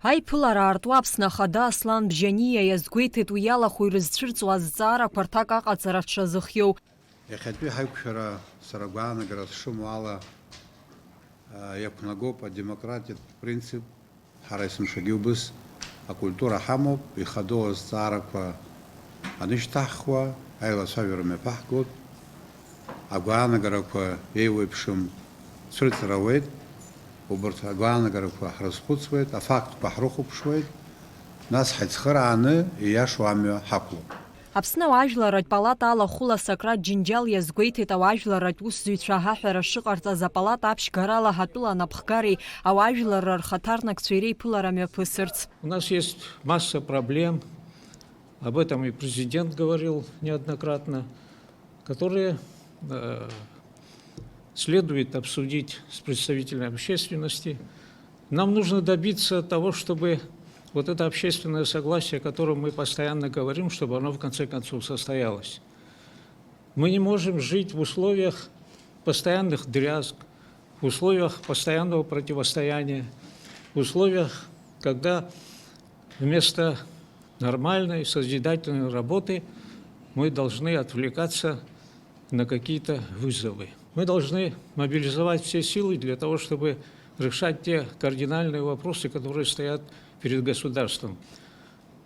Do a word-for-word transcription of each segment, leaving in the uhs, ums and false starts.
Аиԥылара аартуа Аԥсны Ахада Аслан Бжьаниа иазгәеиҭеит уи иалахәу ирызцәырҵуа азҵаарақәа рҭак аҟаҵара дшазыхиоу. Иахьатәи ҳаиқәшәара сара агәаанагара сшымоу ала, а, иақәнагоуп адемократиатә принцип. Ҳара есымшагьы убыс акультура ҳамоуп, ихадоу азҵаарақәа анышьҭаҳхуа, аилацәажәара мҩаԥаҳгоит. Агәаанагарақәа еиуеиԥшым цәырҵра ауеит. Убарҭ агәаанагарақәа ҳрызхәыцуеит, афактқәа ҳрыхәаԥшуеит, нас ҳаицхырааны ииашоу амҩа ҳақәлоит. Аԥсны ауаажәларратә палата ала хәыла Сократ Џьынџьал иазгәеиҭеит ауаажәларратә усзуҩцәа аҳәара шыҟарҵаз апалата аԥшьгарала ҳатәыла анапхгареи ауаажәларра рхаҭарнакцәеи реиԥылара мҩаԥысырц. У нас есть масса проблем, об этом и президент говорил неоднократно, которые, э, следует обсудить с представителями общественности. Нам нужно добиться того, чтобы вот это общественное согласие, о котором мы постоянно говорим, чтобы оно в конце концов состоялось. Мы не можем жить в условиях постоянных дрязг, в условиях постоянного противостояния, в условиях, когда вместо нормальной, созидательной работы мы должны отвлекаться на какие-то вызовы. Мы должны мобилизовать все силы для того, чтобы решать те кардинальные вопросы, которые стоят перед государством.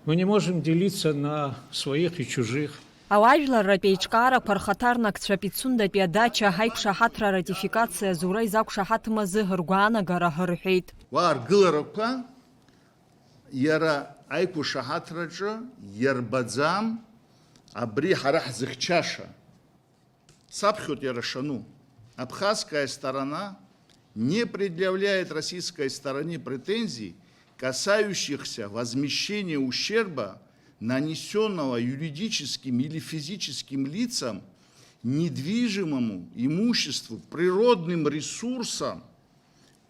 Мы не можем делиться на своих и чужих. Ауаажәларратә еиҿкаарақәа рхаҭарнакцәа Пицундатәи адача аиқәшаҳаҭра ратификациа азура изақәшаҳаҭым азы ргәаанагара рҳәеит. Уа аргыларақәа иара аиқәшаҳаҭраҿы иарбаӡам, абри ҳара ҳзыхьчаша. Саԥхьоит иара шану. Абхазская сторона не предъявляет российской стороне претензий, касающихся возмещения ущерба, нанесённого юридическим или физическим лицам, недвижимому имуществу, природным ресурсам,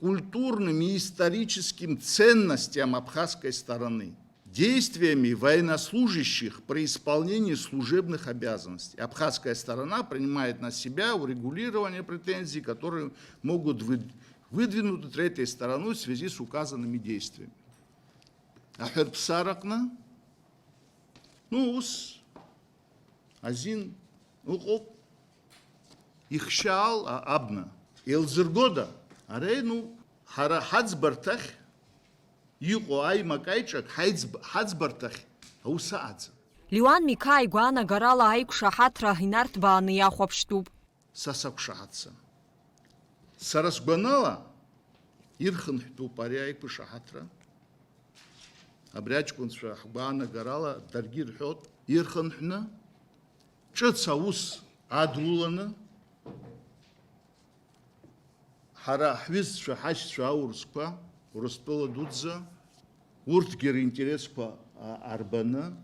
культурным и историческим ценностям абхазской стороны, действиями военнослужащих при исполнении служебных обязанностей. Абхазская сторона принимает на себя урегулирование претензий, которые могут выд-, выдвинуты третьей стороной в связи с указанными действиями. Аҳәырԥсараҟны, ну, ус азин ыҟоуп, ихшьаал а-, абна. Еилзыргода? Аре, ну, ҳара ҳаӡбарҭахь иҟоу аимак-аиҿак ҳаиӡб-, ҳаӡбарҭахь аус аҟаӡам. Леуан Миқаа игәаанагарала аиқәшаҳаҭра инарҭбааны иахәаԥштәуп. Са сақәшаҳаҭӡам. Сара сгәанала, ирхынҳәтәуп ари аиқәшаҳаҭра. Абри аҷкәынцәа ҳгәаанагарала даргьы ирҳәоит, ирхынҳәны, ҿыц аус адуланы, ҳара ҳҩызцәа, ҳашьцәа аурысқәа, Урыстәыла дуӡӡа, урҭгьы ринтересқәа, а, арбаны,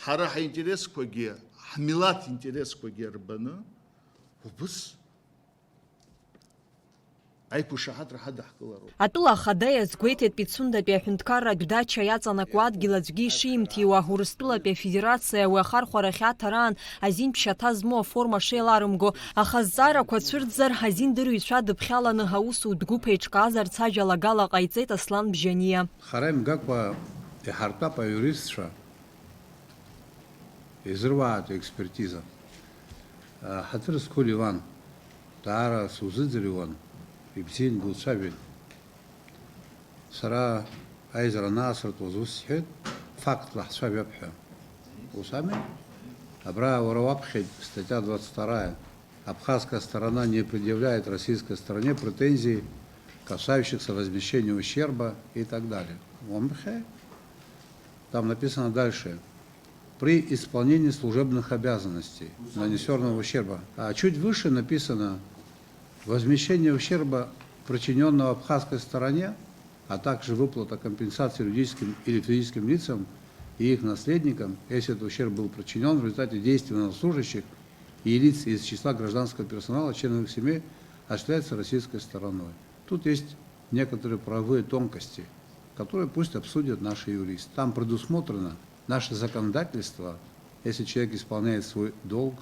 ҳара ҳинтересқәагьы, ҳмилаҭ интересқәагьы арбаны, убыс аиқәшаҳаҭра ҳадаҳкылароуп. Атәыла ахада иазгәеиҭеит Пицундатәи аҳәынҭқарратә дача иаҵанакуа адгьыл аӡәгьы ишимҭиуа, Урыстәылатәи Афедерациа уи ахархәарахь аҭараан азин ԥшьаҭа змоу аформа шеиларымго, аха азҵаарақәа цәырҵзар, азиндырҩцәа дыԥхьаланы аусутә гәыԥ еиҿкаазарц ажәалагала ҟаиҵеит Аслан Бжьаниа. Хара имгакәа иҳартәап аиуристцәа. Изыруаатәу експертиза. Ҳаҭыр зқәу Леван, даара сузыӡырҩуан, ибзиангьы уцәажәеит. Сара аизара анаасыртуаз ус сҳәеит, фактла ҳцәажәап ҳәа. Ус ами? Абра уара уаԥхьеит, статья двадцать вторая. Абхазская сторона не предъявляет российской стороне претензий, касающихся возмещения ущерба и так далее. Уамбхе? Там написано дальше. При исполнении служебных обязанностей, нанесённого ущерба. А чуть выше написано: возмещение ущерба, причинённого абхазской стороне, а также выплата компенсации юридическим или физическим лицам и их наследникам, если этот ущерб был причинён в результате действий военнослужащих и лиц из числа гражданского персонала, членов их семей, осуществляется российской стороной. Тут есть некоторые правовые тонкости, которые пусть обсудят наши юристы. Там предусмотрено наше законодательство, если человек исполняет свой долг,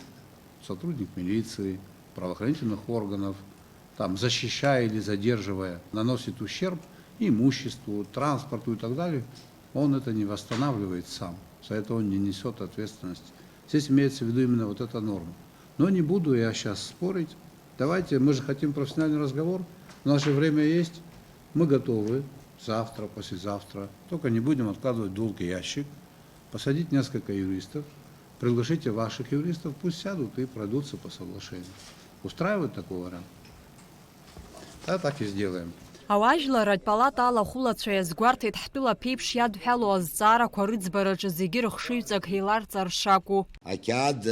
сотрудник милиции, правоохранительных органов, там, защищая или задерживая, наносит ущерб, имуществу, транспорту и так далее, он это не восстанавливает сам. За это он не несет ответственности. Здесь имеется в виду именно вот эта норма. Но не буду я сейчас спорить. Давайте, мы же хотим профессиональный разговор. У нас же время есть. Мы готовы завтра, послезавтра. Только не будем откладывать в долгий ящик. Посадить несколько юристов. Приглашите ваших юристов, пусть сядут и пройдутся по соглашению. Устраивает такой вариант? Да, так и сделаем. Ауаажәларратә палата алахәылацәа иазгәарҭеит ҳтәыла ԥеиԥш иадҳәалоу азҵаарақәа рыӡбараҿы зегьы рыхшыҩҵак еиларҵар шакәу. Ақьаад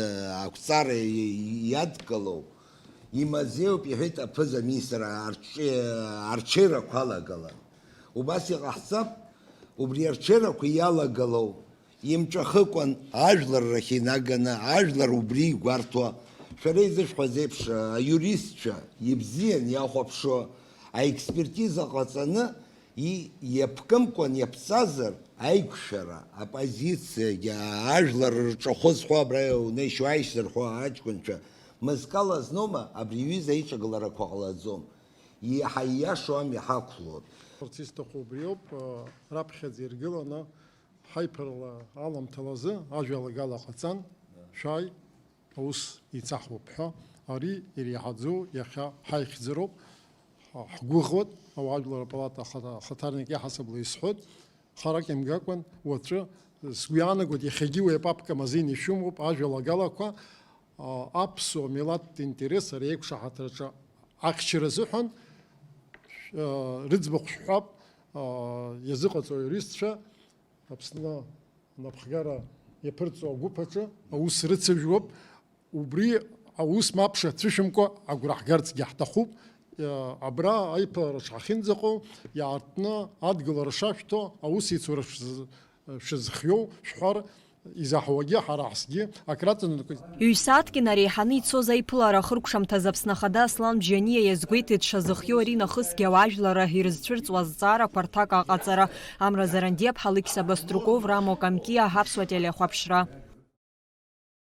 ақәҵара иадкылоу имазеиуп, иҳәеит аԥыза-министр арҽеирақәа алагалан. Убас иҟаҳҵап, убри арҽеирақәа иалагалоу имҿахыкәан ажәлар рахь инаганы, ажәлар убри игәарҭо, шәара изышәҳәаз еиԥш, аиуристцәа ибзиан иахәаԥшуа, аекспертиза ҟаҵаны, иаԥкымкәан иаԥҵазар, аиқәшәара, апозициагьы, ажәлар рҿахәы зҳәо, абра унеишьуааишь зырҳәо аҷкәынцәа, мызкала зноума, абри аҩыза аиҿагыларақәа ҟалаӡом. Иаҳа ииашоу ами ҳақәлоит. Шәарҭ исҭаху убриоуп, раԥхьаӡа иргыланы ҳаиԥырла аламҭалазы ажәалагала ҟаҵан, шәааи, аус еицаҳуп ҳәа, ари иреиҳаӡоу иахьа ҳаихьӡароуп, ҳгәыӷуеит, ауаажәлар апалата ахаҭарнак иаҳасабала исҳәоит, харак имгакәан, уаҵәы, сгәы иаанагоит, иахьагьы уи апапка амазеины ишәымоуп, ажәалагалақәа, аԥсуа милаҭтә интерес ари аиқәшаҳаҭраҿы ахьчара азыҳәан, рыӡбахә шәҳәап, иазыҟаҵоу аиуристцәа, Аԥсны анапхгара иаԥырҵо агәыԥ аҿы аус рыцыжәуп. Убри аус мап шацәышәымкәа агәра ҳгарцгьы ҳҭахуп. Абра аиԥылара шҳахьынӡаҟоу иаартны адгылара шашәҭо, аусеицура шәзыхиоу шәҳәар, изаҳауагьы ҳара ҳзгьы акраҵанакуеит. Ҩ-сааҭк инареиҳаны ицоз аиԥылара ахыркәшамҭаз Аԥсны Ахада Аслан Бжьаниа иазгәеиҭеит дшазыхиоу ари нахысгьы ауаажәларра ирызцәырҵуа азҵаарақәа рҭак аҟаҵара. Амра Зарандиаԥҳа, Алықьса Баструков, Рамо Камкиа, Аԥсуа телехәаԥшра.